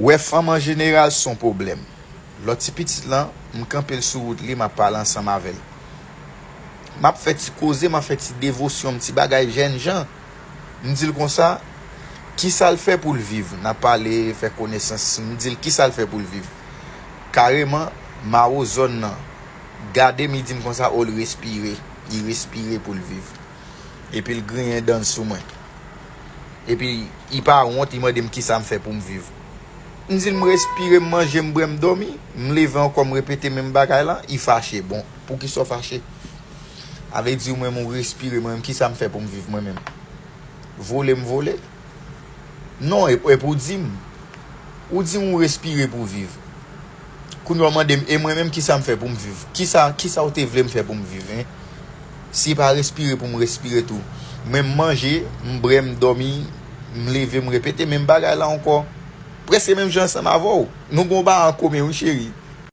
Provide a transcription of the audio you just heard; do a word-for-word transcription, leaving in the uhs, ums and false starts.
Wè fanm an jeneral se yon pwoblèm. Lòt ti pitit lan, m kanpe l sou wout li, m ap pale ansanm avè l. M ap fè ti koze, m ap fè ti devosyon, ti bagay jèn jan. M di l konsa, kisa l fè pou l viv? N ap pale, fè konesans. M di l kisa l fè pou l viv. Kareman, mawo zòn nan gade m, li di m konsa, o, l respire. Li respire pou l viv. Epi l griyen dan l sou mwen. Epi, li pa wont, li mande m kisa m fè pou m viv. M di l m respire, m manje, m bwè, m dòmi. M leve ankò, m repete menm bagay la, li fache. Bon, poukisa w fache? Sa vle di ou menm ou respire, mwen menm, kisa m fè pou m viv mwen menm? Vole m vole? Non, e, e pou w di m. Ou di m ou respire pou w viv. Kounye a w mande m, e mwen menm, kisa m fè pou m viv? Kisa, kisa w te vle m fè pou m viv, en? Si pa respire pou m respire tou. Mwen m manje, m bwè, m dòmi, m leve, m repete menm bagay la ankò. Prèske menm jan ansanm avè w. Nou gon bagay an komen, wi, cheri.